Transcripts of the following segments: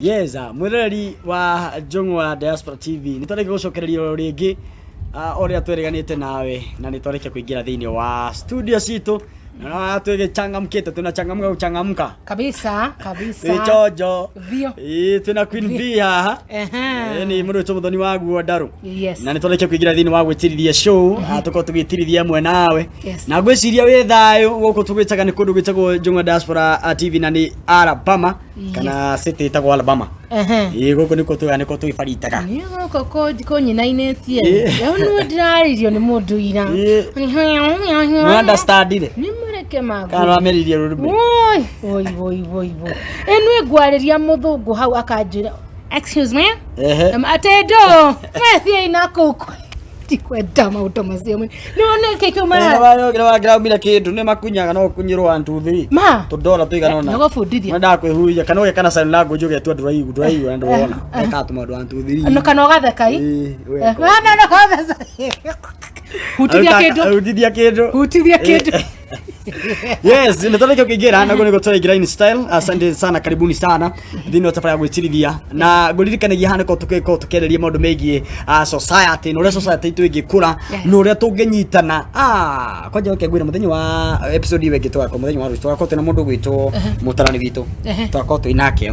Yes, mwiroreri wa Njũng'wa Diaspora TV, nĩ twarĩkia gũcokereria o rĩngĩ o ũrĩa twĩrĩganĩte nawe, na nĩ twarĩkia kũingĩra thĩinĩ wa studio citũ na twĩgĩchangamkĩte, tunachangamka gũchangamka Kabisa kabisa. Twĩ chonjo. Vio. Ĩĩ, twĩna Queen B haha. Ehe. Ĩĩ, nĩ mũndũ wĩtwo Mũthoni wa guo ndarũ. Yes. Na nĩ twarĩkia kũingĩra thĩinĩ wa gwĩtirithia show, tũkorwo tũgĩtirithia ĩmwe nawe. Yes. Na ngwĩciria wĩ thayũ gũkũ tũgwĩtaga nĩ kũndũ gwĩtagwo Njũng'wa Diaspora TV na nĩ Alabama kana city ĩtagwo Alabama. Ehe. Ĩĩ, gũkũ nĩkuo tũga nĩkuo tũgĩbaritaga. Niĩ gũkũ kũnyinainĩtie. Ĩĩ. Rĩu nĩ ndĩraririo nĩ mũndũ ira. Ĩĩ. Nĩ understandire Nĩ mũreke kana magu. wameririe rũrĩmĩ? Woi, woi, woi, woi, woi. Ĩnue ngwarĩria mũthũngũ hau akanjĩra, "Excuse me." Ehe. Atĩ ndũ, mwethiei na kũu ndikwenda maũndũ macio. Nĩ wona kĩ kĩu mara. Nĩwangĩraumire kĩndũ nĩ makunyaga no ũkunyĩrwo 1 2 3. Ma. Tũndora tũigana ũna. Nĩgũbundithia. Nĩendaga kwĩhuhia kana ũgeka sign language ũgetua ndũraigua ndũraigua na ndũrona. Ũgeka tũmaũndũ 1 2 3. No kana ũgatheka i. Ĩĩ, ũgeka. No no no. Hutithia kĩndũ. Hutithia kĩndũ. Hutithia kĩndũ. Yes, nĩ twarĩkia kũingĩra na nĩguo tũraingĩra in style. Asante sana, karibuni sana thĩinĩ wa tabarĩra ya gwĩtirithia, na ngũririkanagia haha nĩko tũgĩkorwo tũkĩarĩria maũndũ megiĩ society na ũrĩa society itũ ĩngĩkũra na ũrĩa tũngĩnyitana. Kwanja reke ngwĩre mũthenya wa episode ĩyo ĩngĩ tũgakorwo mũthenya wa rũciũ tũgakorwo twĩna mũndũ ũgwĩtwo mũtarani witũ, tũgakorwo twĩ nake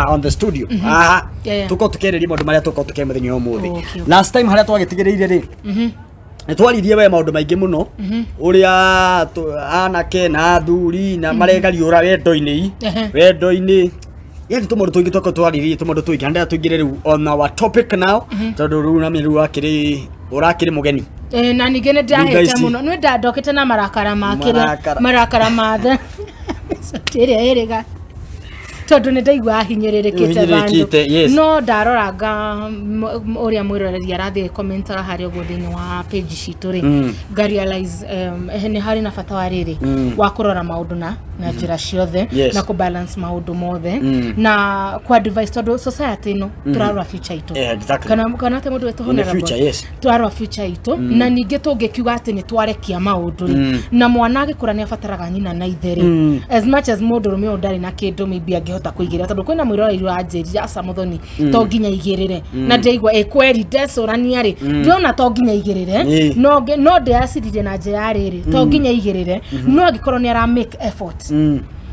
on the studio haha, tũkorwo tũkĩarĩria maũndũ marĩa tũkorwo tũkĩaria mũthenya wa ũmũthĩ. Last time harĩa twagĩtigĩrĩire rĩ, nĩ twaririe we maũndũ maingĩ mũno ũrĩa anake na athuri na maregariũra wendo-inĩ, wendo-inĩ, yani tũmaũndũ tũingĩ twakorwo twaririe tũmaũndũ tũingĩ, na ndĩrenda tũingĩre rĩu on our topic now, tondũ rĩu nami rĩu akĩrĩ ũrakĩrĩ mũgeni. Ĩĩ, na ningĩ nĩ Thutha ndahĩte ici. mũno nĩ ndandokete na marakara ma kĩrĩa Marakara. Marakara ma the ĩrĩa ĩrĩga tondũ nĩ ndaigua hinyĩrĩrĩkĩte. Ũhinyĩrĩrĩkĩte, yes. No ndaroranga ũrĩa mwĩroreri arathiĩ commentaga harĩa ũguo thĩinĩ wa page citũ rĩ, nga realize nĩ harĩ na bata wa rĩrĩ wa kũrora maũndũ na njĩra ciothe na kũ balance maũndũ mothe na ku advise, tondũ society ĩno tũrarora future itũ. Yeah, exactly. Kana atĩ mũndũ wetwo In the honorable. future, yes. Twarora future itũ, na ningĩ tũngĩkiuga atĩ nĩ twarekia maũndũ rĩ, na mwana agĩkũra nĩ abataraga nyina na ithe rĩ, as much as mũndũrũme ũyũ ndarĩ na kĩndũ maybe angĩhota kũigĩrĩra, tondũ kwĩna mwĩroreri ũranjĩrire, "Aca Mũthoni, to nginya igĩrĩre," na ndaigua ĩ kweri ndecũrania rĩ, ndĩrona to nginya igĩrĩre. No ndĩraciririe na njĩra ya rĩrĩ, to nginya igĩrĩre, no angĩkorwo nĩ ara make effort,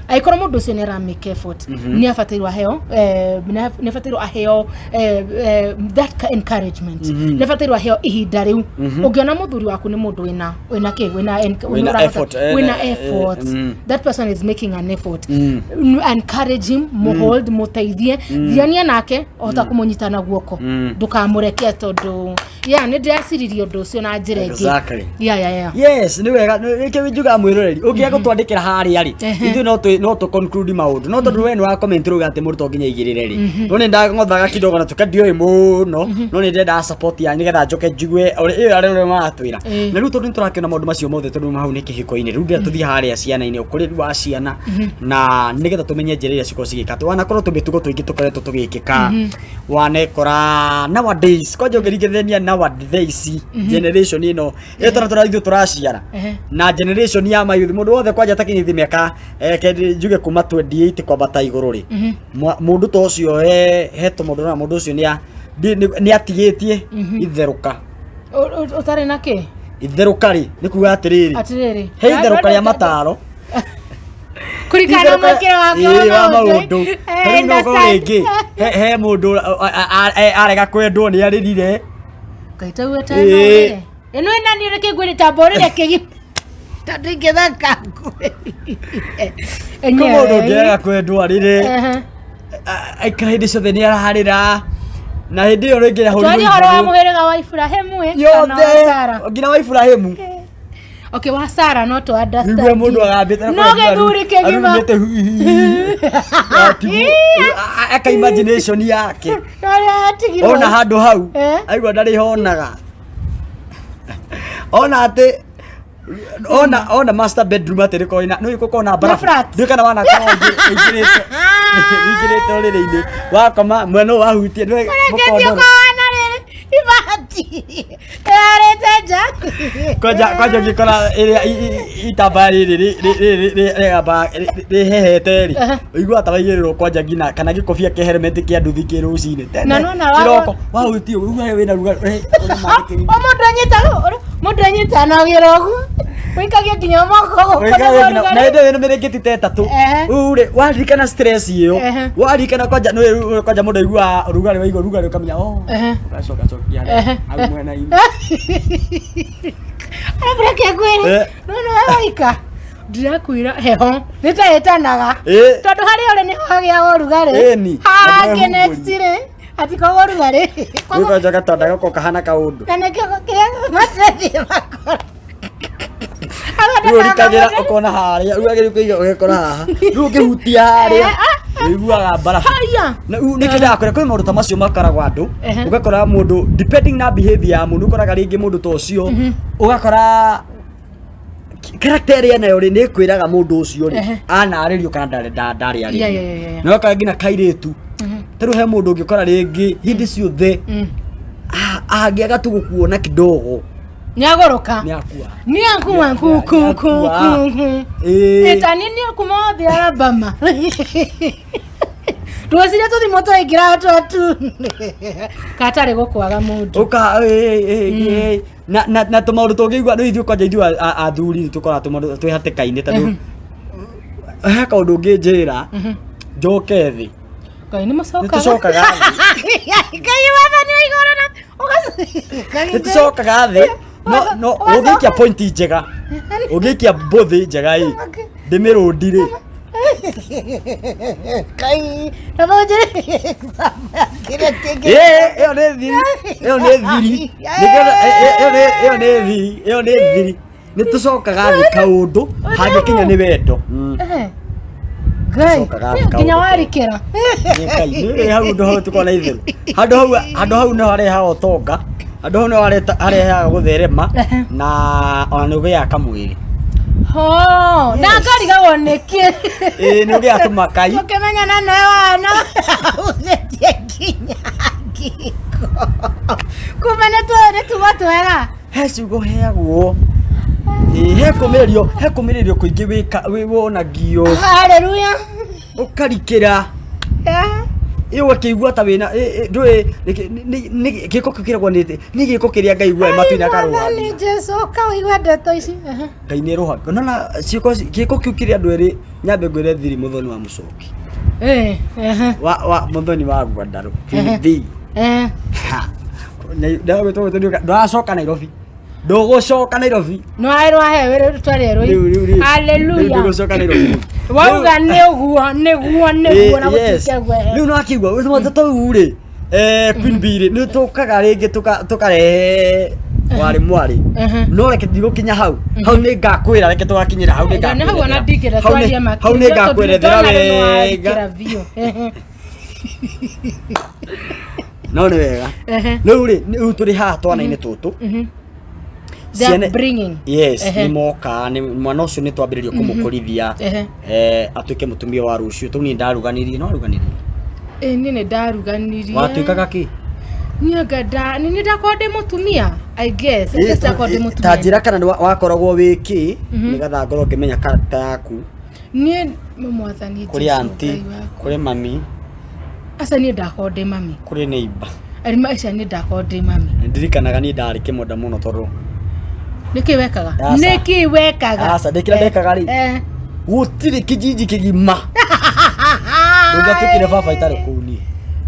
angĩkorwo mũndũ ũcio nĩ ara make effort, nĩ abatairwo aheo nĩ abatairwo aheo that encouragement, nĩ abatairwo aheo ihinda rĩu. Ũngĩona mũthuri waku nĩ mũndũ wĩna kĩ Wĩna effort, wĩna effort, that person is making an effort, encourage him, mũhold, mũteithie, thiania nake ohota kũmũnyita na guoko, ndũkamũreke, tondũ yeah, nĩ ndĩraciririe ũndũ ũcio na njĩra ĩngĩ. Yeah. Yes, nĩ wega nĩkĩo njugaga mwĩroreri ũngĩaga gũtwandĩkĩra harĩa rĩ, ithuĩ no tũ conclude maũndũ, no tondũ we nĩ wa comment rĩu atĩ mũndũ to nginya aigĩrĩre rĩ, no nĩ ndang'othaga kidogo na tuka ndioĩ mũno, no nĩ ndendaga support yanyu nĩgetha njoke njigue ũrĩa ĩyo arĩa ũrĩa maratwĩra. Na rĩu tondũ nĩ tũrakĩona maũndũ macio mothe, tondũ hau nĩ kĩhiko-inĩ, rĩu ndĩrenda tũthiĩ harĩa ciana-inĩ, ũkũrĩru wa ciana, na nĩgetha tũmenye njĩra iria cikorwo cigĩka atĩ wanakorwo tũmĩtugo tũingĩ tũkoretwo tũgĩkĩka wanekora nowadays. Kwanja ũngĩringithania nowadays generation ĩno ĩyo tũra ithuĩ tũraciara na generation ya mayuthi, mũndũ wothe kwanja takinyithia mĩaka njuge kuma 28 kwambata igũrũ rĩ, mũndũ ta ũcio he tũmaũndũ na mũndũ ũcio nĩ atigĩtie itherũka. Ũtarĩ na kĩ? Itherũka rĩ, nĩ kuga atĩrĩrĩ, Atĩrĩrĩ, he itherũka rĩa mataro. Kũringana na mwĩkĩre wake Ĩĩ, wa maũndũ. maũndũ. Rĩu no ũkorwo Understand. rĩngĩ he mũndũ arega kwendwo nĩ arĩrire. Ngai tauge ta Ĩĩ. ĩno ĩna niĩ reke ngwĩre tamba ũrĩre kĩgi tondũ ingĩthaka. Kwĩ mũndũ ũngĩrega kwendwo arĩre, aikara hĩndĩ ciothe nĩ ararĩra, na hĩndĩ ĩyo rĩngĩ ahũrirwo Twaria ũhoro wa igũrũ. mũhĩrĩga wa Iburahĩmu ĩ, kana wa Sara? Yothe nginya wa Iburahĩmu. Okay, wa Sara no tũ understand. Nĩguo mũndũ agambĩte No gĩthuri kĩgima. arumĩte aka imagination yake. No ũrĩa atigirwo. Ona handũ hau aigua ndarĩ honaga, ona atĩ ona master bedroom atĩ rĩkorwo ina nĩ gũkorwo na mbarabu. Flat. Ndiũĩ kana wanakorwo ũingĩrĩte ũrĩrĩ-inĩ wakoma mwena ũyũ wahutia nĩ Ũreketie mũkondoro. kwa wana rĩrĩ. Ibati ĩrarĩte nja. Kwanja kwanja ũngĩkora ĩrĩa itambaya rĩrĩ rĩgamba rĩhehete rĩ, ũiguaga ta waigĩrĩrwo kwanja nginya kana gĩkobia kĩa helmet kĩa nduthi kĩ rũcinĩ tene. Na nĩwona Kĩroko wahutia ũiguaga wĩna rugarĩ. O mũndũ anyitaga mũndũ anyitaga na ũgĩra ũguo ũikagia nginya moko gũkũ nĩguo Na ũrugarĩ. hĩndĩ ĩyo wĩna mĩrĩngĩti ta ĩtatũ. Ehe. Rĩu rĩ, waririkana stress ĩyo, Ehe. waririkana kwanja nĩ kwanja mũndũ aiguaga ũrugarĩ, waigua ũrugarĩ ũkamenya oh, Ehe. ũgacoka cokia Ehe. hau mwena-inĩ. Arabu reke ngwĩre Eh. nĩwona we waika ndirakwĩra heho nĩ ta ĩtanaga Ĩ. tondũ harĩa ũrĩ nĩho hagĩaga ũrugarĩ Ĩni. hangĩ Na next rĩ hatikoragwo ũrugarĩ Rĩu kwanja gatanda gako kahana kaũndũ. Na nĩkĩo kĩrĩa matethi makora. Rĩu ũrikagĩra ũkona harĩa, rĩu wagĩrĩirwo kũiga ũgekora haha, rĩu ũngĩhutia harĩa ũiguaga mbarabu. Haya. Na rĩu nĩkĩo ndĩrakwĩra kwĩ maũndũ ta macio makoragwo andũ, Ehe. ũgakora mũndũ depending na behavior ya mũndũ, ũkoraga rĩngĩ mũndũ ta ũcio ũgakora character ĩrĩa nayo rĩ nĩ ĩkwĩraga mũndũ ũcio rĩ Ehe. anarĩrio kana ndarĩ ndarĩ Yeah, yeah, yeah, yeah, yeah. na ũgakora nginya kairĩtu ta rĩu he mũndũ ũngĩkora rĩngĩ hĩndĩ ciothe angĩaga tu gũkuona kidogo Nĩagũrũka. nĩ akua. Nĩakua ku ku ku ku ku. Ĩĩ. Ĩtani nĩ kuma othe Alabama. Ndweciria tũthimũ twaingĩra twatu. Katarĩ gũkwaga mũndũ. Ũka ĩ, ĩ, ĩ, na na na tũmaũndũ tũngĩigua rĩu ithuĩ kwanja ithuĩ athuri nĩ tũkoragwo tũmaũndũ twĩ hatĩka-inĩ tondũ he kaũndũ ũngĩnjĩra njoke thĩ Ngai nĩ mũcokaga. Nĩ tũcokaga thĩ. Ngai wathani wa igũrũ na nĩ tũcokaga thĩ no no ũngĩikia point njega, ũngĩikia mbũthĩ njega ĩ ndĩmĩrũndi rĩ. Ngai na mũnjĩre kĩrĩa kĩngĩ. Ĩ, ĩyo nĩ thiri, ĩyo nĩ thiri. Nĩkĩo- ĩ- ĩ- ĩyo nĩ ĩyo nĩ thiri, ĩyo nĩ thiri. Nĩ tũcokaga thĩ kaũndũ hangĩkinya nĩ wendo. Eh. Ngai Tũcokaga thĩ nginya kaũndũ. warikĩra. Nĩ Ngai, nĩ hau ndũ hau tũkoragwo na itherũ. Handũ hau, handũ hau nĩho harehaga ũtonga, handũ hau nĩho harehaga gũtherema na ona nĩ ũgĩaga kamwĩrĩ. Ho, na ngarigagwo nĩkĩ. Ĩĩ nĩ ũgĩaga tũmakai. Tũkĩmenyana nawe wana ũthetie nginya ngingo. Kumbe nĩ tugo twega. He ciugo heagwo. Ĩĩ he kũmĩrĩrio, he kũmĩrĩrio kũingĩ wĩka wonagio. Haleluya. Ũkarikĩra. Ĩ ũgakĩigua ta wĩna ndũĩ gĩko kĩu kĩragwo nĩ nĩ gĩko kĩrĩa Ngai iguaga matu-inĩ akarũgamia. Nĩ Jesu ũka ũigua ndeto ici. Aha. Ngai nĩ rũhaga. Nona ciĩko gĩko kĩu kĩrĩa andũ erĩ nyambe ngwĩre thiri mũthoni wa mũcoki. Eh, aha. Wa mũthoni wa Gwandarũ. B. Eh. Ndũracoka Nairobi. Ndũgũcoka Nairobi. No aerwo ahe wĩra twarĩ Rĩu rĩu rĩu. Haleluya. Ndũgũcoka Nairobi. Wauga nĩ ũguo nĩguo nĩguo na Yes. gũtuĩke guo. Rĩu no akĩigua tũmaũndũ tũu rĩ Queen Bee rĩ nĩ tũkaga rĩngĩ tũkarehe warĩ mwarĩ no reke ndigũkinya hau, hau nĩ ngakwĩra, reke tũgakinyĩra hau nĩ Na hau ona ngakwerethera. ndingĩenda Hau nĩ- twarie makĩria hau nĩ ngakwerethera tondũ ndona rĩu wega nĩwarikĩra biũ. Ehe. No nĩ wega. Ehe. Rĩu rĩ rĩu tũrĩ haha twana-inĩ tũtũ. The Ciana- upbringing. Yes. Ehe. Nĩ moka nĩ mwana ũcio nĩ twambĩrĩrio kũmũkũrithia Ehe. atuĩke mũtumia wa rũciũ. Tondũ niĩ ndaruganirie, no waruganirie? Ĩ niĩ nĩ ndaruganirie. Watuĩkaga kĩ? Niĩ anga nda nĩ niĩ ndakorwo ndĩ mũtumia. I guess. I guess ndakorwo ndĩ Ta mũtumia. njĩra kana nĩ wakoragwo wĩ kĩ nĩgetha ngorwo ngĩmenya character yaku. Niĩ mwathani Kũrĩ Jesũ aunty, Ngai wakwa. kũrĩ mami, Aca niĩ ndakorwo ndĩ mami. kũrĩ neighbor. Arima aca niĩ ndakorwo ndĩ mami. Ndirikanaga niĩ ndarĩ kĩmonda mũno tondũ Nĩkĩ wekaga? Aca. Nĩkĩ wekaga? Aca, ndĩ kĩrĩa ndekaga rĩ. Eh. Gũtirĩ kijiji kĩgima ndũngĩatuĩkire baba itarĩ kũu niĩ.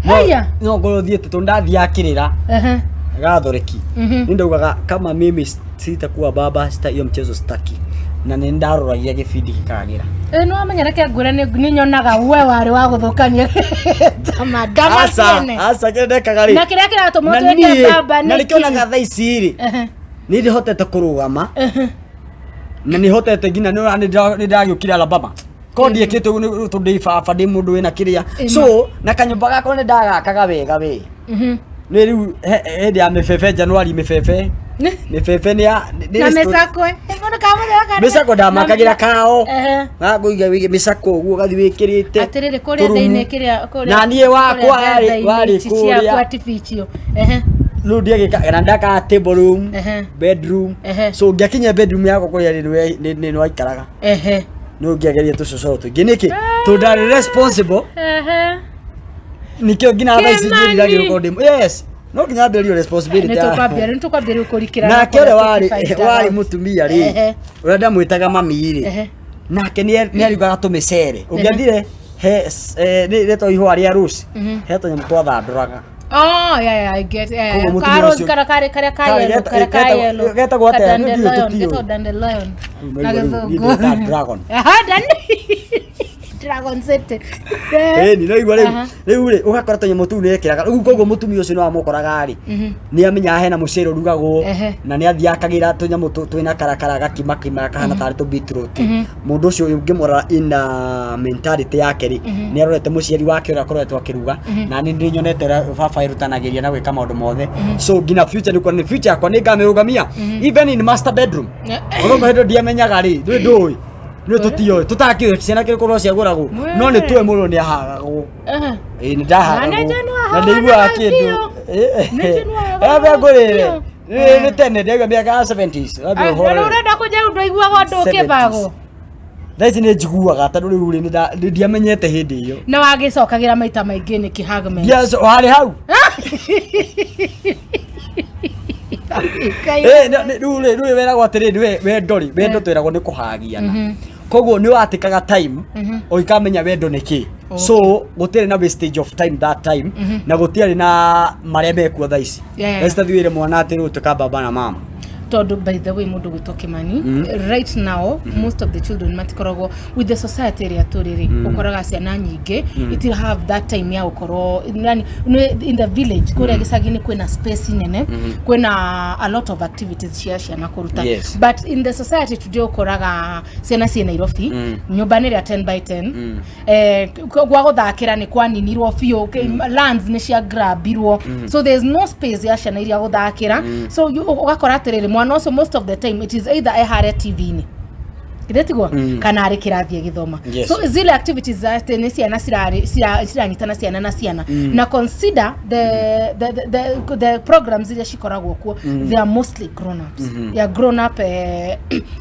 Haya. No ngorwo thiĩte tondũ ndathiaga kĩrĩra Ehe. gathoreki. Mhm. Nĩ ndaugaga kama mimi sitakuwa baba sita hiyo mchezo sitaki, na nĩ ndaroragia gĩbindi gĩkagĩra. Ĩ nĩ wamenya reke ngwĩre nĩ nyonaga we warĩ wa gũthũkania ndama ndama Aca, ciene. aca kĩrĩa ndekaga rĩ Na kĩrĩa kĩratũma na ũtuĩke niĩ- baba na nĩ nĩkĩonaga thaa ici rĩ Ehe. nĩ ndĩhotete kũrũgama Ehe. na nĩ hotete nginya nĩ ndĩragĩũkire Alabama ko ndiĩkĩte ũguo nĩ tondũ ndĩ baba ndĩ mũndũ wĩna kĩrĩa Ĩma. so na kanyũmba gakwa nĩ ndagakaga wega we. Mhm. Nĩ rĩu hĩndĩ ya mĩbebe Januari mĩbebe mĩbebe nĩ ya Na mĩcakwe. Mũndũ kamũthenya mĩcako ndamakagĩra kao Ehe. gakũiga wĩige mĩcako ũguo ũgathiĩ wĩkĩrĩte Atĩrĩrĩ kũrĩa tũrumu. thĩinĩ kĩrĩa kũrĩa Na niĩ wakwa kũrĩa warĩ metha-inĩ ici kũrĩa. ciaku atibicio. Ehe. Rĩu ndiagĩka na ndakaga table room, bedroom. So ngĩakinya bedroom yakwa kũrĩa nĩ waikaraga, nĩ ũngĩageria tũcocoro tũingĩ. Nĩkĩ? Tondũ ndarĩ responsible. Nĩkĩo nginya thaa ici Kĩmani! njĩriragĩria gũkorwo ndĩ, yes, no nginya ambĩrĩrio responsibility. Nĩ tũkwambia rĩu kũrikĩra Nake na ũrĩa kũrĩa warĩ tũkĩ-find warĩ out. mũtumia rĩ, ũrĩa ndamwĩtaga mami rĩ, nake nĩ arugaga tũmĩcere. Ũngĩathire he nĩ rĩtwa ihũa rĩa rose, he tũnyamũ twathandũraga. Oh, yeah, I get. Yeah. Koguo mũtumia Ka rose ũcio- kana karĩ karĩa ka Karĩ yellow, karĩa ka yellow. getagwo atĩa? Ka Nĩ ndiũĩ, dandelion, tũtiũĩ. getagwo dandelion. Rĩu Na rĩu niĩ gĩthũngũ. ndĩtaga dragon. Aha, Dragon City. Ĩni no igua rĩu. Rĩu rĩ, ũgakora tũnyamũ tũu nĩekĩraga rĩu. Koguo mũtumia ũcio no amũkoraga rĩ, nĩ amenyaga hena mũcere ũrugagwo, na nĩ athiaga akagĩra tũnyamũ twĩna karakara gakimakima kahana tarĩ tũ beetroot. Mũndũ ũcio ũngĩmũrora ina mentality yake rĩ, nĩ arorete mũciari wake ũrĩa akoretwo akĩruga, na nĩ ndĩnyonete ũrĩa baba erutanagĩria na gwĩka maũndũ mothe. So nginya future nĩ kuona nĩ future yakwa nĩ ngamĩrũgamia even in master bedroom. Ũrongo hĩndĩ ndiamenyaga rĩ, ndũĩ ndũĩ nĩ tũtioĩ tũtakĩũĩ ciana kĩrĩkũ no ciagũragwo, no nĩ tũĩ mũndũ nĩ ahagagwo. Ĩĩ, nĩ ndahagagwo. Na nĩ njũĩ nĩ Na ndĩiguaga wahagwo kĩndũ. Nĩ njũĩ nĩ wahagwo Ebe ngũrĩre. biũ. Nĩ tene ndaigua mĩaka ya 70s. Wambe ũhorere. Rĩu ũrenda kũnjĩra ndwaiguaga ũndũ ũkĩbagwo? 70s. Thaa ici nĩ njiguaga, tondũ rĩu rĩ, nĩ ndiamenyete hĩndĩ ĩyo. Na wagĩcokagĩra maita maingĩ nĩkĩ hagman? Yes, warĩ hau. Ngai. Rĩu rĩ, rĩu weragwo atĩrĩrĩ, wendo rĩ, wendo twĩragwo nĩ kũhagiana. Koguo nĩ watĩkaga time ũgĩkamenya wendo nĩ kĩ. So gũtiarĩ na wastage of time that time, na gũtiarĩ na marĩa mekuo thaa ici. Thaa ici tathiĩ wĩre mwana atĩ rĩu tuĩka baba na mama. Tondũ by the way, mũndũ gwĩtwo Kimani, right now most of the children matikoragwo with the society ĩrĩa tũrĩ rĩ, ũkoraga ciana nyingĩ it have that time ya gũkorwo yani, in the village kũrĩa gĩcagi-inĩ kwĩna space nene, kwĩna a lot of activities cia ciana kũruta. But in the society today ũkoraga ciana ciĩ Nairobi, nyũmba nĩ ĩrĩa 10 by 10, gwa gũthakĩra nĩ kwaninirwo biũ, lands nĩ cia grabirwo, so there is no space ya ciana iria gũthakĩra. So ũgakora atĩrĩrĩ, mwana ũcio most of the time it is either eharĩa TV-inĩ, githĩ tiguo, kana arĩ kĩrathi agĩthoma. So zile activities atĩ nĩ ciana ciranyitana ciana na ciana, na consider the programs iria cikoragwo kuo, they are mostly grown ups. They are grown up,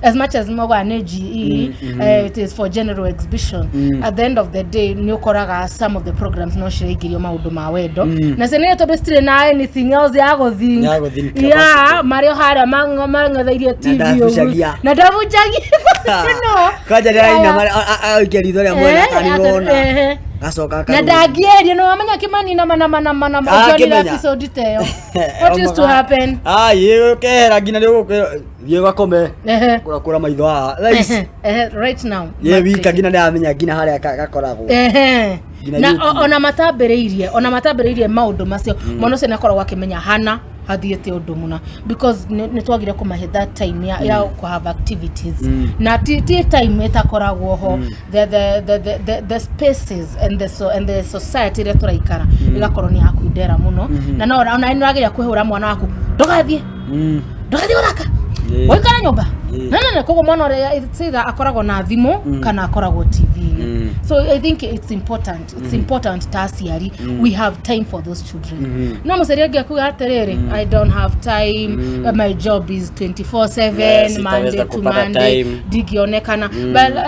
as much as moga nĩ GE, it is for general exhibition. At the end of the day nĩ ũkoraga some of the programs no ciraingĩrio maũndũ ma wendo na ciana iria, tondũ citirĩ na anything else ya gũthink. Ya gũthink Yeah, capacity. marĩ o harĩa mang'etheirie TV ũguo. Ndabucagia. Na ndabucagia no. Kwanja ndĩraina aikia ritho rĩa mwena kanirona gacoka Na akarũgama. ndangĩeria nĩ wamenya Kimani nama nama nama nama. Ah, ũkĩonire ngĩmenya. episode ta ĩyo, what used to happen? Ah, ĩ ũkehera nginya nĩ ũgũkwĩra thiĩ ũgakome. Kũrakũra maitho haha thaa ici. Right now Ye wika nginya nĩamenya nginya harĩa gakoragwo. Nginya Na YouTube. ona matambĩrĩirie maũndũ macio, mwana ũcio nĩ akoragwo akĩmenya hana hathiĩte ũndũ mũna, because nĩ twagire kũmahe that time ya kũ have activities. Na ti time ĩtakoragwo ho, the spaces and the society ĩrĩa tũraikara ĩgakorwo nĩ yakwindera mũno, na no ona nĩ ũrageria kwĩhũra mwana waku, ndũgathiĩ, ndũgathiĩ gũthaka, ũikare nyũmba. Na koguo mwana ũrĩa, it's either akoragwo na thimũ kana akoragwo TV-inĩ. So I think it's important ta aciari we have time for those children. No mũciari angĩ akuga atĩrĩrĩ, "I don't have time, my job is 24/7, Yes, Monday sitaweza to kupata Monday, time." ndingĩonekana." But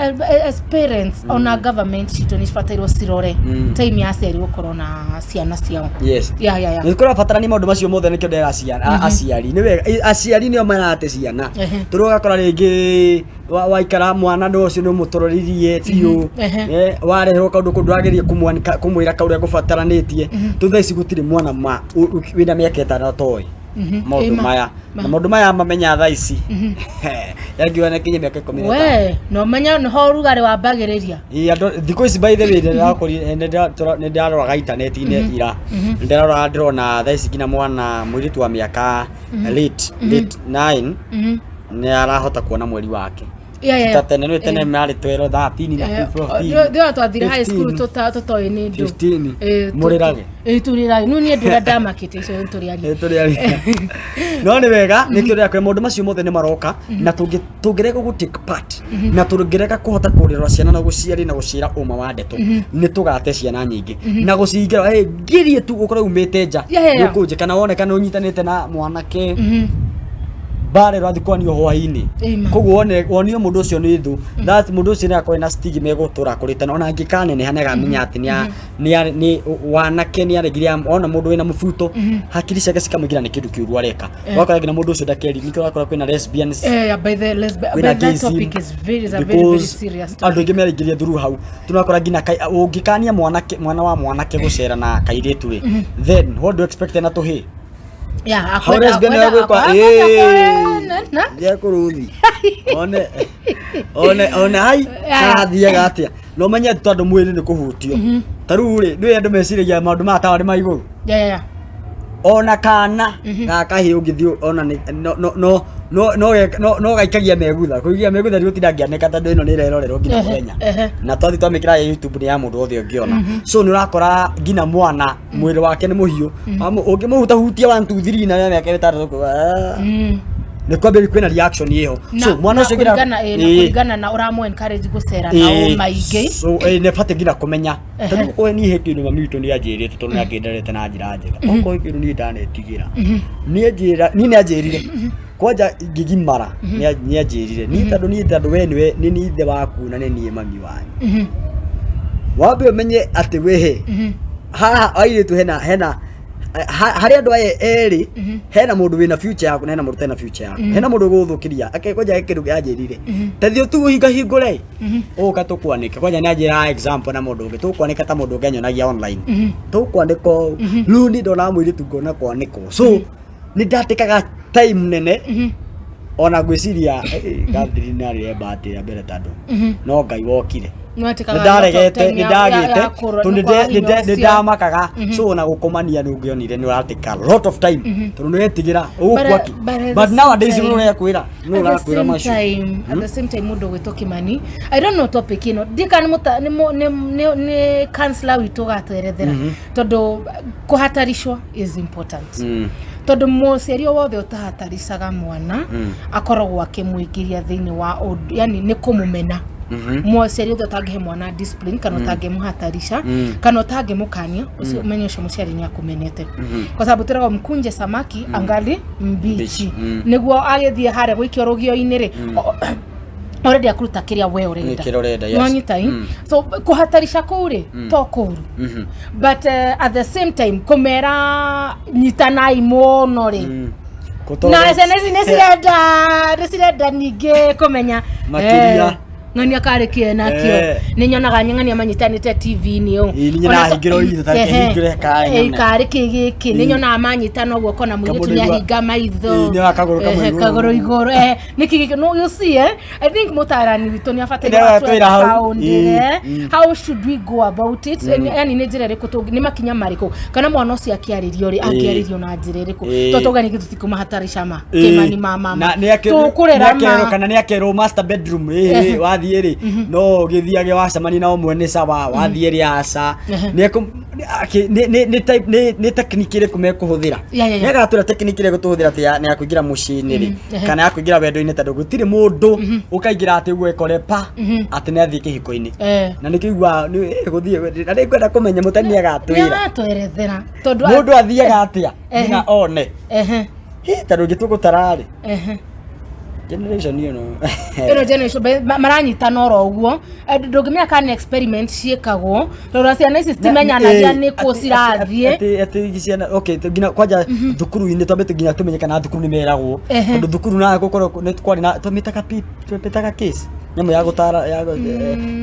as parents, ona government citũ nĩ cibatairwo cirore time ya aciari gũkorwo na ciana ciao. Nĩ kũrabatarania maũndũ macio mothe, nĩkĩo ndĩra ciana aciari nĩ wega, aciari nĩo marate ciana. Tondũ ũgakora rĩngĩ waikara mwana nĩ ũcio nĩ ũmũtũrũririe biũ. Wareherwo kaũndũ kũndũ wagerie kũmwĩra kaũrĩa gũbataranĩtie. Tondũ thaa ici gũtirĩ mwana ma wĩna mĩaka 5 atoĩ maũndũ Ĩma. maya. Na maũndũ maya mamenya thaa ici yangiuga nĩ kinya mĩaka 15. We no menya nĩho ũrugarĩ wambagĩrĩria. Ĩĩ, andũ thikũ ici, by the way, nĩ ndĩraroraga intaneti-inĩ ira, nĩ ndĩraroraga ndĩrona thaa ici nginya mwana mũirĩtu wa mĩaka late 9 nĩ arahota kuona mweri wake. Yeah. Ta tene nĩ tene marĩ 12 13 na 14. Thä twathire high school 15. tũtoĩ nĩ ndũ. 15. Eh, Mũrĩrage. Tũrĩrage no niĩ ndũra ndamakĩte icio tũrĩ Nĩ tũrĩ aria. No nĩ wega nĩkĩo ndĩrakwĩra maũndũ macio mothe nĩ maroka na tũngĩrega gũ take part na tũngĩrega kũhota kũrera ciana na gũciari na gũciĩra ũma wa ndeto nĩ tũgate ciana nyingĩ na gũcingĩra "Hey, ngirie tu ũkorwo umĩte nja Yeah. nĩũkũnjĩka na wone kana ũnyitanĩte na mwanake mbara ĩrathiĩ kwanio hwainĩ. Amen. Koguo wonio mũndũ ũcio nĩ thũ. That mũndũ ũcio nĩ akorwo na stigma ĩgũtũra kũrĩte ona angĩkaneneha nĩ akamenya atĩ nĩ wanake nĩ aregire ona mũndũ wĩna mũbuto hakiri ciake cikamũingĩra nĩ kĩndũ kĩũru areka. Wakora nginya mũndũ ũcio ndakeri nĩkĩo ũrakora kwĩna lesbians, Yeah, by the lesbian, kwĩna but that gayism, topic is a very very because serious andũ topic. aingĩ meraingĩria through hau. Tũrakora nginya ũngĩkania mwanake mwana wa mwanake gũcera na kairĩtu rĩ, then what do you expect na tũhĩĩ? Yeah, Hau lesbian ĩgwĩkwa, na Ndiakũrũthi one hai Yeah. karathiaga atĩa no menye tondũ mwĩrĩ nĩ kũhutio ta rĩu rĩ nĩ andũ meciragia maũndũ maya tawa nĩ ma igũrũ. Yeah. Ona kana ga kahĩ ũngĩthiĩ ona nĩ- no no no no no no no gaikagia megutha kũigia megutha nĩ gũtinda ngĩanĩka tondũ ĩno nĩ ĩrerorerwo nginya mũthenya na twathiĩ twamĩkĩra ya YouTube nĩ ya mũndũ wothe ũngĩona. So nĩ ũrakora nginya mwana mwĩrĩ wake nĩ mũhiũ. Ũngĩmũhutahutia 1 2 3 na mĩaka 6 nĩ kwambĩrĩria kwĩna reaction ĩyo. So mwana ũcio nginya na kũringana na ũramũ encourage gũcera na ũmaingĩ. So nĩ batiĩ nginya kũmenya tondũ okorwo niĩ he kĩndũ mami witũ nĩ anjĩrĩte tondũ nĩ angĩnderete na njĩra njega, okorwo he kĩndũ niĩ ndanetigĩra niĩ njĩra niĩ nĩ anjĩrire kwanja ngĩgimara nĩ anjĩrire niĩ tondũ we nĩwe nĩ niĩ ithe waku na nĩ niĩ mami wanyu, wambe ũmenye atĩ wehe haha airĩtu hena harĩ andũ aya erĩ, hena mũndũ wĩna future yaku na hena mũndũ ũtarĩ na future yaku, hena mũndũ ũgũgũthũkĩria kwanja he kĩndũ anjĩrire ta thiĩ tu ũhingahingũre ũka tũkwanĩke kwanja nĩ anjĩra example na mũndũ ũngĩ tũkwanĩka ta mũndũ ũngĩ anyonagia online tũkwanĩka ũũ. Rĩu niĩ ndona mũirĩtu ngona kwanĩkwo, so nĩ ndatĩkaga time nene ona ngwĩciria Catherine arĩ bahati ya mbere tondũ no Ngai wokire. Nĩwatĩkaga Nĩ ndaregete time nĩ ndagĩte ya kũrora- tondũ nĩ kwaga hinya nĩ ũcio. ndamakaga. So ona gũkomania nĩ ũngĩonire nĩ ũratĩka lot of time tondũ nĩ wetigĩra ũgũkua ki. But at the But same nowadays time- nĩ ũrekwĩra nĩ At the ũrakwĩra same macio. time, at the same time mũndũ ũgwĩtwo Kimani, I don't know topic ĩno ndika nĩ mũta- nĩ mũ- nĩ counselor witũ ũgatwerethera tondũ kũhataricwo is important tondũ mũciari o wothe ũtahataricaga mwana akoragwo akĩmũingĩria thĩinĩ wa ũndũ yani nĩ kũmũmena. Mũciari othe ũtangĩhe mwana discipline kana ũtangĩmũhatarisha kana ũtangĩmũkania ũcio ũmenye ũcio mũciari nĩ akũmenete kwa sababu tũragwo mkunje samaki angali mbichi. Mbichi, Nĩguo agĩthiĩ harĩa gũikio rũgio-inĩ rĩ already akũruta kĩrĩa we ũrenda. Kĩrĩa ũrenda, yes. Nĩwanyita ĩ? So kũhatarisha kũu rĩ to kũru, but at the same time kũmera nyitanai mũno rĩ na ciana ici nĩ cirenda ningĩ kũmenya. Makĩria. Ng'ania karĩ kĩe nakĩo. Nĩ nyonaga ng'ania manyitanĩte TV-inĩ ũũ. Ĩ, niĩ Ona nahingĩra ritho, ta reke hingũre kaĩ nyone. Karĩ kĩ gĩkĩ nĩ nyonaga manyitana ũguo kona mũirĩtu Kamũndũ nĩ ahinga maitho. Ĩ, nĩ wa kagũrũ kamwe igũrũ. Kagũrũ igũrũ, nĩkĩ gĩkĩ? No you see, I think mũtarani witũ nĩ abataire Nĩ agatwĩra hau. atwĩra how should we go about it, yani nĩ njĩra ĩrĩkũ nĩ makinya marĩkũ kana mwana ũcio akĩarĩrio rĩ angĩarĩrio na njĩra ĩrĩkũ tondũ tauga ningĩ tũtikũmahatarisha ma kĩmani ma mama Na nĩ tũkũrera akerwo ma kana nĩ akerwo master bedroom ĩ wathiĩ rĩ no ũgĩthiage wacemania na ũmwe nĩ sawa wathiĩ rĩ aca nĩ type nĩ technique ĩrĩkũ mekũhũthĩra. Yeah. Nĩ agatwĩra technique ĩrĩa tũhũthĩra atĩ nĩ ya kũingĩra mũciĩ-inĩ rĩ kana ya kũingĩra wendo-inĩ tondũ gũtirĩ mũndũ ũkaingĩra atĩ ũguo ekore pa atĩ nĩ athiĩ kĩhiko-inĩ. Na nĩkĩo igua gũthiĩ na nĩngwenda kũmenya mũtani Nĩ agatwĩra agatwerethera tondũ mũndũ athiaga atĩa nginya one. Hĩ, tondũ ũngĩ tũgũtara rĩ generation ĩno. Ĩno generation maranyitana oro ũguo. Ndũngĩmenya kana nĩ experiment ciĩkagwo tondũ ciana ici citimenyanagia nĩ kũ cirathiĩ. Atĩ ciana okay nginya kwanja thukuru-inĩ twambe nginya tumenye kana thukuru nĩ meragwo tondũ thukuru na gũkorwo nĩ kwarĩ na twamĩtaga twamĩtaga case nyamũ ya gũtara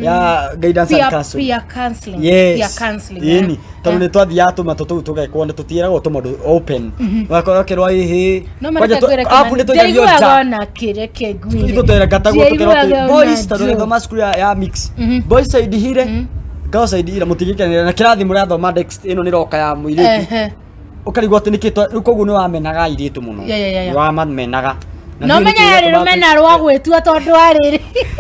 ya guidance and counseling. Peer counseling. Yes. Peer counseling. Ĩni tondũ nĩ twathiaga tũmatũ tũu tũgekwo nĩ tũtiĩragwo tũmaũndũ open ũgakorwo ũkĩrwo ĩhĩ. No mareke ngwĩre arabu nĩ Kĩmani, tũigagio ndiaiguaga nja. ona kĩrĩ kĩnguire. Ithu twerangatagwo tũkerwo atĩ Ndiaiguaga boys ona tondũ njũ. gĩthoma cukuru ya mix, boys side hire, girls side ira mũtingĩkenera na kĩrathi mũrathoma next ĩno nĩ roka ya mũirĩtu. Ũkarigwo atĩ nĩkĩ rĩu koguo nĩ wamenaga airĩtu mũno. Yeah. Nĩ wamamenaga na No menya yarĩ rũmena rwa gwĩtua tondũ wa rĩrĩ.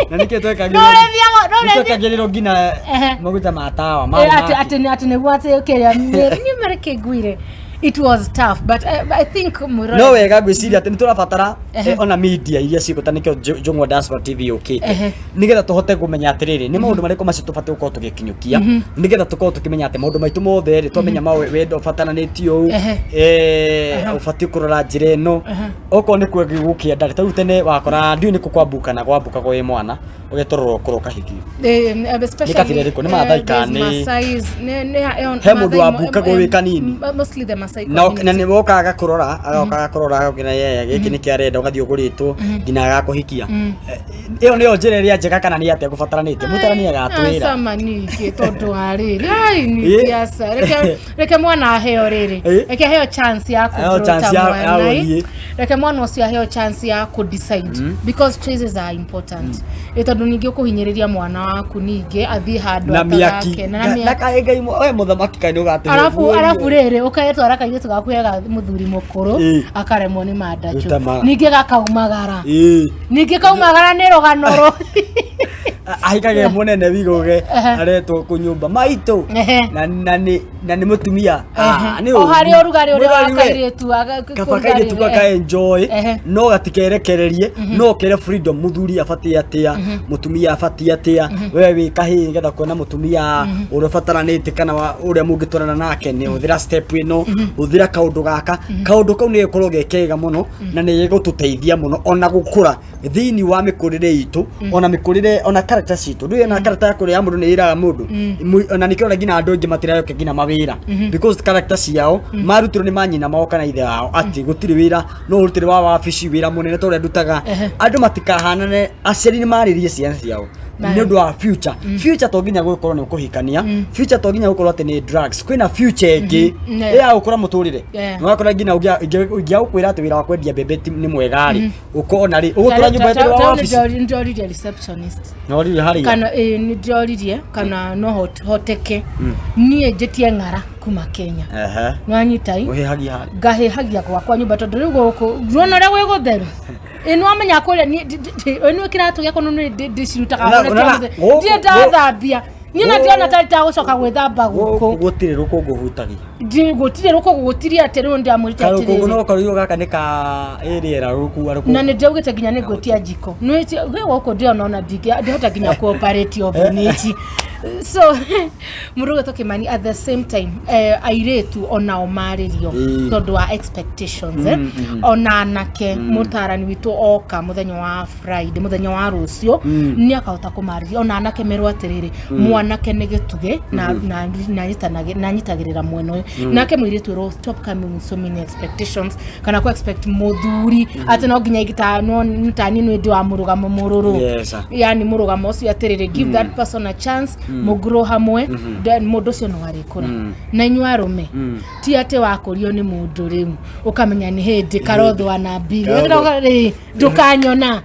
Na nĩkĩo twekagĩrĩrwo. No ũrĩthiaga no ũrĩthiaga. Twekagĩrĩrwo nginya maguta ma tawa. Atĩ atĩ nĩguo atĩ kĩrĩa niĩ mareke ngwire. It was tough, but I think no wega ngwiciria atĩ nĩ tũrabatara ona media iria cigũta nĩkĩo Njũng'wa Diaspora TV yũkĩte nĩgetha tũhote kũmenya atĩrĩrĩ nĩ maũndũ marĩkũ macio tũbatiĩ gũkorwo tũgĩkinyũkia nĩgetha tũkorwo tũkĩmenya atĩ maũndũ maitũ mothe rĩ twamenya wendo ũbataranĩtio ũũ, ũbatiĩ kũrora njĩra ĩno, okorwo nĩ gũkĩenda rĩ, ta rĩu tene wakora ndiũĩ nĩkũ kwambukana gwambukagwo wĩ mwana ũgetororwo ũkũrwo ũkahikio. Nĩ kabira ĩrĩkũ? Nĩ Maathai kana nĩ he mũndũ wambukagwo wĩ kanini? Mostly the Maasai na nĩ wokaga agakũrora agoka agakũrora agakũra yeye gĩkĩ nĩkĩo arenda ũgathiĩ ũgũrĩtwo nginya agakũhikia. Ĩyo nĩyo njĩra ĩrĩa njega kana nĩ atĩa gũbataranĩtie? Mũtarani agatwĩra. Sama ningĩ tondũ wa rĩrĩ ai ningĩ aca reke mwana aheo rĩrĩ reke aheo chance ya kũrota mwana, reke mwana ũcio aheo chance ya kũ decide because choices are important. Tondũ ningĩ ũkũhinyĩrĩria mwana waku ningĩ athiĩ handũ atagake na kaĩ Ngai we mũthamaki kaĩ nĩũgatũhe. Arabu rĩrĩ ũkaetwara kairĩtu gaku hega mũthuri mũkũrũ akaremwo nĩ mandachũ ningĩ gakaumagara ningĩ kaumagara nĩ rũgano rũ ahikage mũnene wigũge aretwo kũnyũmba maitũ na nĩ mũtumia o harĩ ũrugarĩ ũrĩa wa kairĩtu kaba kairĩtu gaka enjoy no gatikerekererie no kere freedom mũthuri abatiĩ atĩa mũtumia abatiĩ atĩa we wĩ kahĩĩ nĩgetha kuona mũtumia ũrĩa ũbataranĩte kana ũrĩa mũngĩtwarana nake nĩ hũthĩra step ĩno hũthĩra kaũndũ gaka kaũndũ kau nĩ gĩkorwo ge kega mũno na nĩ gĩgũtũteithia mũno ona gũkũra thĩinĩ wa mĩkũrĩre itũ ona mĩkũrĩre ona character citũ ndũĩ ona character ya kũrĩa mũndũ nĩ ĩraga mũndũ ona nĩkĩo ona nginya andũ aingĩ matirayoke nginya mawĩra because character ciao marutirwo nĩ manyina mao kana ithe wao atĩ gũtirĩ wĩra no ũrutĩre wa wabici wĩra mũnene ta ũrĩa ndutaga andũ matikahanane aciari nĩ marĩrie ciana ciao nĩ ũndũ wa future future to nginya gũkorwo nĩ ũkũhikania future to nginya gũkorwo atĩ nĩ drugs kwĩna future ĩngĩ ya gũkũra mũtũrĩre nĩwakora nginya ũngĩaga gũkwĩra atĩ wĩra wa kwendia mbembe nĩ mwega rĩ ũkona rĩ ũgũtũra nyũmba ĩtũra wa wabici nĩndoririe receptionist noririe harĩa kana nĩndoririe kana no hoteke niĩ njĩtie ng'ara kuma Kenya nĩwanyita i ũhĩhagia harĩa ngahĩhagia gwakwa nyũmba tondũ rĩu gũkũ ruona ũrĩa gwĩ gũtheru nĩwamenya kũrĩa nĩ kĩratũ gĩakwa nĩ ndĩcirutaga ndirĩ ndathambia niĩ na ndĩrona tarĩ tagũcoka gwĩthamba gũkũ gũtirĩ rũkũngũ hutagia gũtirĩ rũkũngũ gũtirĩ atĩ rĩu ndĩramwĩrĩte atĩrĩrĩ karũkũngũ no karuo gaka nĩ ka rĩera rũkua rũkũngũ na nĩ ndĩraugĩte nginya nĩ ngwĩtia njiko gwĩ gũkũ ndĩrona ona ndingĩhota nginya kũ-operate oven ici so mũndũ ũgwĩtwo Kimani at the same time airĩtu onao marĩrio tondũ wa expectations ona anake mũtarani witũ oka mũthenya wa Friday mũthenya wa rũciũ nĩ akahota kũmarĩria ona anake merwo atĩrĩrĩ mwanake nĩ gĩtugĩ na anyitagĩrĩra mwena ũyũ nake mũirĩtu ĩrwo stop coming with so many expectations kana ku expect mũthuri atĩ no nginya tani nĩ ndĩ wa mũrũgamo mũrũrũ yani mũrũgamo ũcio atĩrĩrĩ give that person a chance mũngũrũ hamwe then mũndũ ũcio no arĩkũra na inyuĩ arũme ti atĩ wakũrio nĩ mũndũ rĩu ũkamenya nĩ hĩndĩ karothwa na mbiri ndũkanyona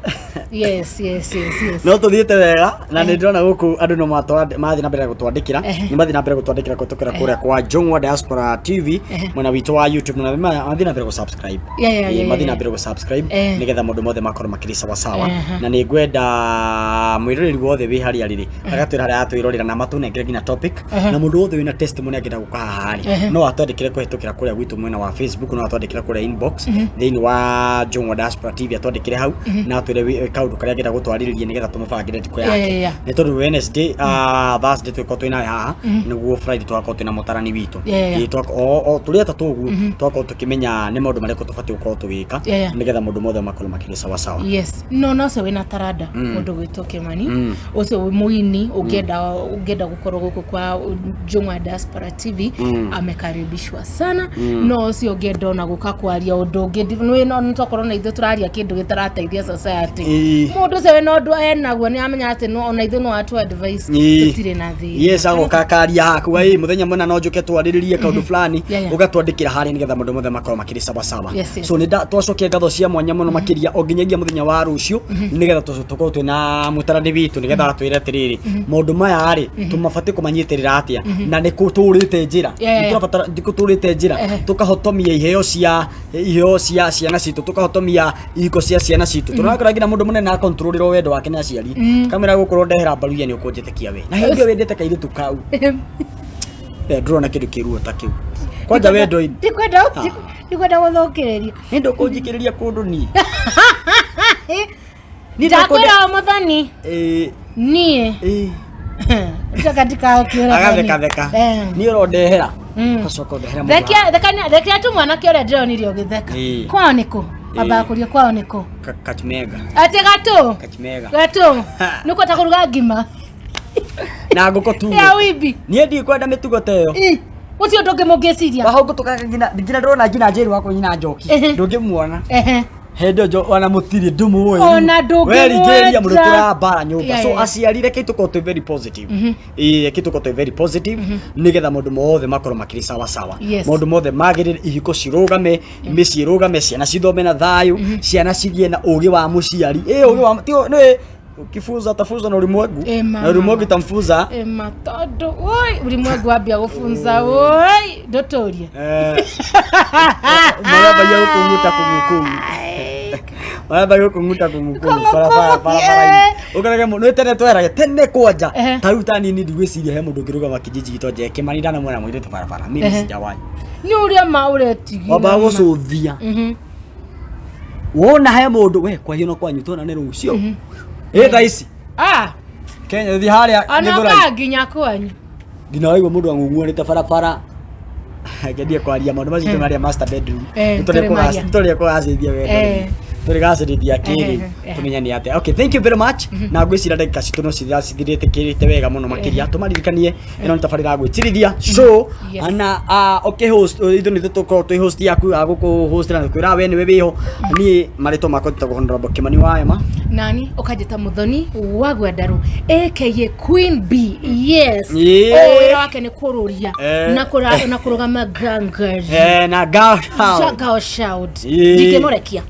yes yes yes yes no tuthiĩte wega na nĩ ndĩrona gũkũ andũ no mathiĩ na mbere gũtwandĩkĩra nĩ mathiĩ na mbere gũtwandĩkĩra kũhetũkĩra kũrĩa kwa Njũng'wa Diaspora TV mwena witũ wa YouTube na mathiĩ na mbere gũ subscribe mathiĩ na mbere gũ subscribe nĩgetha maũndũ mothe makorwo makĩrĩ sawa sawa na nĩ ngwenda mwĩroreri wothe wĩ harĩa rĩrĩ agatwĩra harĩa atwĩrorera na matũnengere nginya topic na mũndũ wothe wĩna testimony angĩenda gũka haha rĩ no atwandĩkĩre kũhetũkĩra kũrĩa gwitũ mwena wa Facebook no atwandĩkĩre kũrĩa inbox thĩinĩ wa Njũng'wa Diaspora TV atwandĩkĩre hau na atwĩre kaũndũ karĩa angĩenda gũtwarĩrĩria nĩgetha tũmũbangĩre thikũ yake nĩ tondũ Wednesday Thursday tũgĩkorwo twĩna haha nĩguo Friday tũgakorwo twĩna mũtarani witũ o tũrĩ atatũ ũguo tũgakorwo tũkĩmenya nĩ maũndũ marĩkũ tũbatiĩ gũkorwo tũgĩka nĩgetha maũndũ mothe makorwo makĩrĩ sawa sawa. Yes no no ũcio wĩna taranda mũndũ gwĩtwo Kimani ũcio mũini ũngĩenda gũkorwo gũkũ kwa Njũng'wa Diaspora TV amekaribishwa sana no ũcio ũngĩenda ona gũka kwaria ũndũ ũngĩ nĩ tokorwo na ithuĩ tũraria kĩndũ gĩtarateithia society mũndũ ũcio wĩna ũndũ enaguo nĩ amenya atĩ ona ithuĩ no atũ advice tũtirĩ na thĩna. Yes agoka akaria haku ĩ mũthenya mũna no njũke twarĩrĩrie kaũndũ fulani ũgatwandĩkĩra harĩa nĩgetha maũndũ mothe makorwo makĩrĩ sawa sawa. So nĩ twacokia ngatho cia mwanya mũno makĩria o nginyagia mũthenya wa rũciũ nĩgetha tũkorwo twĩna mũtarani witũ nĩgetha atwĩre atĩrĩrĩ maũndũ maya Kana rĩ, tũmabatiĩ kũmanyitĩrĩra atĩa na nĩ kũtũrĩte njĩra? Yeah. Nĩ tũrabatara nĩ kũtũrĩte njĩra tũkahotomia iheo cia ciana citũ, tũkahotomia ihiko cia ciana citũ. Tũrakora nginya mũndũ mũnene akontrolĩrwo wendo wake nĩ aciari, kamwĩra gũkorwo ndehera mbaruia nĩ ũkũnjĩtĩkia we, na hĩndĩ ĩyo wendete kairĩtu kau. Eh, ndũrona kĩndũ kĩruo ta kĩu kwanja wendo-inĩ? Ndikwenda, ndikwenda gũthũkĩrĩria. Nĩ ndũkũnjikĩrĩria kũndũ niĩ. Niĩ Ndakwĩra o mũthoni. Ĩĩ. Niĩ Ĩĩ. Coka ndikakĩũra. Agathekatheka niĩ ũrondehera, ũgacoka ũndehera mũndũ. Thekia tu mwanake ũrĩa ndĩronire ũgĩtheka. Kwao nĩkũ? Wambaga kũria kwao nĩkũ? Kachmega. Atĩ gatũ? Kachmega. Gatũ nĩkwenda kũruga ngima na ngũkũ tu. Ya wimbi. Niĩ ndikwenda mĩtugo ta ĩyo. Ĩ, gũtirĩ ũndũ ũngĩ mũngĩciria. Wahũngũtũkaga nginya ndĩrona nginya njĩru wakwa nyina njoki. Ndũngĩmuona. Hĩndĩ ĩyo ona mũtirĩ ndũmũĩ. Ona ndũngĩmwenda. Weringĩrĩria mũndũ tũrambara nyũmba. So aciari, reke tũkorwo twĩ very positive. Ĩĩ, reke tũkorwo twĩ very positive nĩgetha maũndũ mothe makorwo makĩrĩ sawa sawa. Maũndũ mothe magĩrĩre, ihiko cirũgame, mĩciĩ ĩrũgame, ciana cithome na thayũ, ciana cigĩe na ũgĩ wa mũciari. Ĩ, ũgĩ wa nĩ ukifunza atafunza na ulimwengu. Ĩ, mama. Na ulimwengu itamfunza. Ĩma tondũ oi ulimwengu wambia gũbunza oi ndũtũrie. Eh, marambagia gũkũng'uta kũng'ũkũng'u, marambagia gũkũng'uta kũng'ũkũng'u Kũng'ũkũng'u, barabara barabara-inĩ, ũkarege mũndũ nĩ tene tweraga tene kwanja. Ta rĩu ta nini ndigwĩciria he mũndũ ũngĩrũgama kijiji gitũ nje Kĩmani ndanamuona mũirĩtu barabara mimi. Sijawahi. Nĩ ũrĩa ma ũretigĩra. Wambaga gũcũthia wona he mũndũ we kwahiũ no kwanyu tuonane rũciũ ĩ thaa ici. Ah, Kenya thiĩ harĩa ona Gĩthũrai. ũkaga nginya kwanyu. Nginya waigua mũndũ ang'ung'uanĩte barabara ngendie kwaria maũndũ macio tũmaria master bedroom. Tũrĩ maria. Nĩtũrĩa kũgacĩrithia wendo. Tũrĩ gacĩrithia kĩrĩ tũmenya nĩ atĩa. Okay, thank you very much. Na ngwĩciria ndagĩka citũ no cithirĩte kĩrĩte wega mũno makĩria. Tũmaririkanie ĩno nĩ tabarĩra ya gwĩtirithia show. Na ũkĩhost ithuĩ nĩ tũkorwo twĩ host yaku ya gũkũ-host na kwĩra we nĩwe wĩho. Niĩ marĩtwa makwa njĩtagwo Honorable Kĩmani wa Ema. Nani ũkanjĩta Mũthoni wa Gwendarũ, aka Queen B, yes. Yeah. Ũyũ wĩra wake nĩ kũrũria na kũrũgama gangari. Na girl. Girl shout. Ndingĩmũrekia.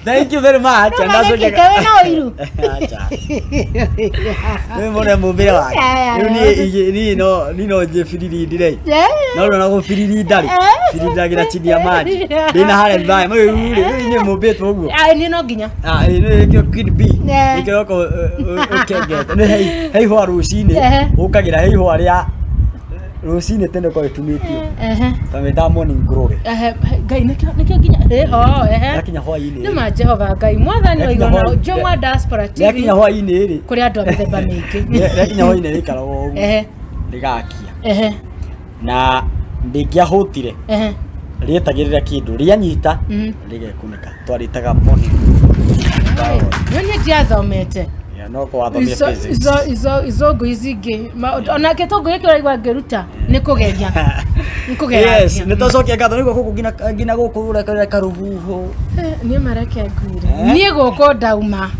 Thank you very much. And that's what you- Kawe na ũiru. Acha. Nĩ mũne mũmbĩre wake. Aya, Rĩu niĩ niĩ no njĩbiririndire. No rĩu ona gũbiririnda rĩ, birindagĩra chini ya maji. Ndĩna harĩa thayũ. Rĩu rĩ, rĩu inyuĩ mũmbĩtwo ũguo. Ah, niĩ no nginya. Ah, ĩ, nĩ nĩkĩo Queen B. Yeah. Nĩkĩo ũkorwo ũkengete. Nĩ hei hwa rũcinĩ. Ũkagĩra hei hwa rĩa rũcinĩ tene ũkorwo ĩtumĩtio. Ta mĩtaga morning glory. Ehe, Ngai nĩkĩo nginya ĩho ehe. Yakinya hwainĩ. Nĩ ma Jehova Ngai mwathani wa Yakinya igũrũ na Njũng'wa Diaspora TV. Rĩakinya hwainĩ rĩ. Kũrĩ andũ a mĩthemba mĩingĩ. Rĩakinya hwainĩ rĩikaraga ũguo. Rĩgakia. Na ndĩngĩahũtire. Rĩetagĩrĩra kĩndũ rĩanyita rĩgekunĩka, twarĩtaga morning glory. Nĩ niĩ ndiathomete. Yeah, no kwathomia Izo physics. izo ngũ ici ingĩ ona gĩtũngũ gĩkĩ ũraigua ngĩruta nĩ kũgeria, nĩ kũgeria. Yes, nĩ twacokia ngatho nĩguo gũkũ nginya gũkũ ũrekarĩra karũhuho. Niĩ mareke ngwĩre. Eh? Niĩ gũkũ ndauma.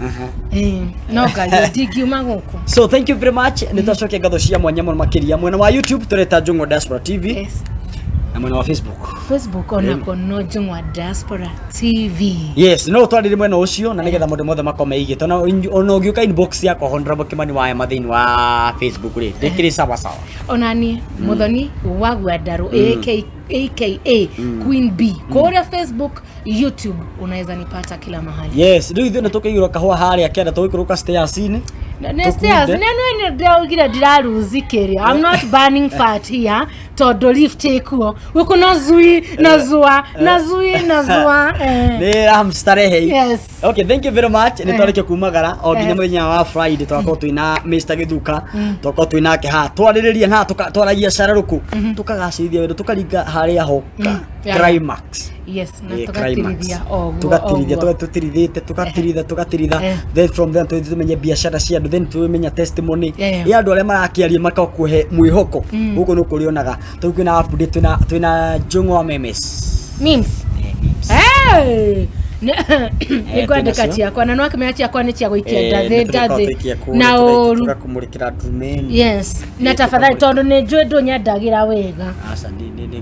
No Ngai ndingiuma gũkũ. So thank you very much. Nĩ twacokia ngatho cia mwanya mũno makĩria. Mwena wa YouTube tũreta Njũng'wa Diaspora TV. Na mwena wa Facebook? Facebook onako no Njũng'wa Diaspora TV. Yes, no twarĩrie mwena ũcio na nĩgetha maũndũ mothe makorwo meigĩte. Ona ũngĩũka inbox yakwa Honorable Kĩmani wa Ema thĩinĩ wa Facebook rĩ, ndĩkĩrĩ sawa sawa. Ona niĩ Mũthoni wa Gwendarũ, aka Queen B, kũrĩa Facebook, YouTube unaweza nipata kila mahali. Yes, rĩu ithuĩ nĩ tũkĩigũra kahũa harĩa kĩanda tũgĩikũrũka stairs-inĩ. Nĩ stairs. Tũkunde. Nĩ nĩ ndĩraugire ndĩraruzi kĩrĩa, I'm not burning fat here tondũ lift ĩkuo gũkũ no zui na zua na zui na zua. Nĩ ramstarehe. Yes. Okay, thank you very much. Nĩ twarĩkia kumagara o nginya mũthenya wa Friday twakorwo twĩna Mr. Gĩthuka, twakorwo twĩ nake haha twarĩrĩria na twaragia cararũkũ, tũkagacĩrithia wendo, tũkaringa harĩa ho climax. Yes, na Eh, tũgatirithia climax. o guo. Tugatirithia. O guo. Tũtirithĩte, tũgatiritha, tũgatiritha. Then from then tũthiĩ tũmenye biacara cia andũ, then tũmenya testimony ya andũ arĩa marakĩaria makakũhe mwĩhoko. Gũkũ nĩ kũrĩonaga tondũ kwĩna update, twĩna Njũng'wa memes. Memes. Eh, memes. Hey! Nĩ ngwandĩka twĩnacio. ciakwa na nĩwakĩmenya ciakwa nĩ cia gũikia Eh, ndathĩ nĩ tũrĩkorwo ndathĩ tũikie kũrĩa, na ũru. tũgakũmũrĩkĩra ndumeni. Yes, na Eh, tafadhali tũkamũrĩkĩra. tondũ nĩ njũĩ ndũnyendagĩra wega. Aca,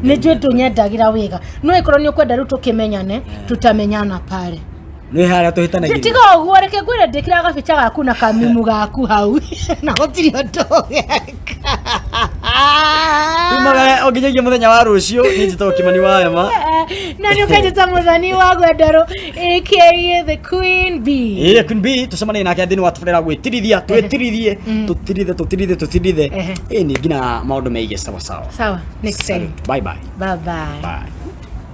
Nĩ njũĩ ndũnyendagĩra wega, no ĩkorwo nĩ ũkwenda rĩu tũkĩmenyane, tutamenyana pale. Nĩ harĩa tũhĩtanagĩria. Tiga ũguo, reke ngwĩre, ndĩkĩra gabica gaku na kamimu gaku hau na gũtirĩ ũndũ ũgeka. Tumaga onginyagia mũthenya wa rũciũ. Niĩ njĩtagwo Kĩmani wa Ema. Na nĩ ũkanjĩta Mũthoni wa Gwenderũ, aka the Queen Bee. Ĩĩ, Queen Bee, tũcemanie nake thĩinĩ wa tabarĩra gwĩtirithia, twĩtirithie, tũtirithe, tũtirithe, tũtirithe. Ĩĩ, nĩ nginya maũndũ meige sawa sawa. Sawa, next time. Bye bye. Bye bye. Bye.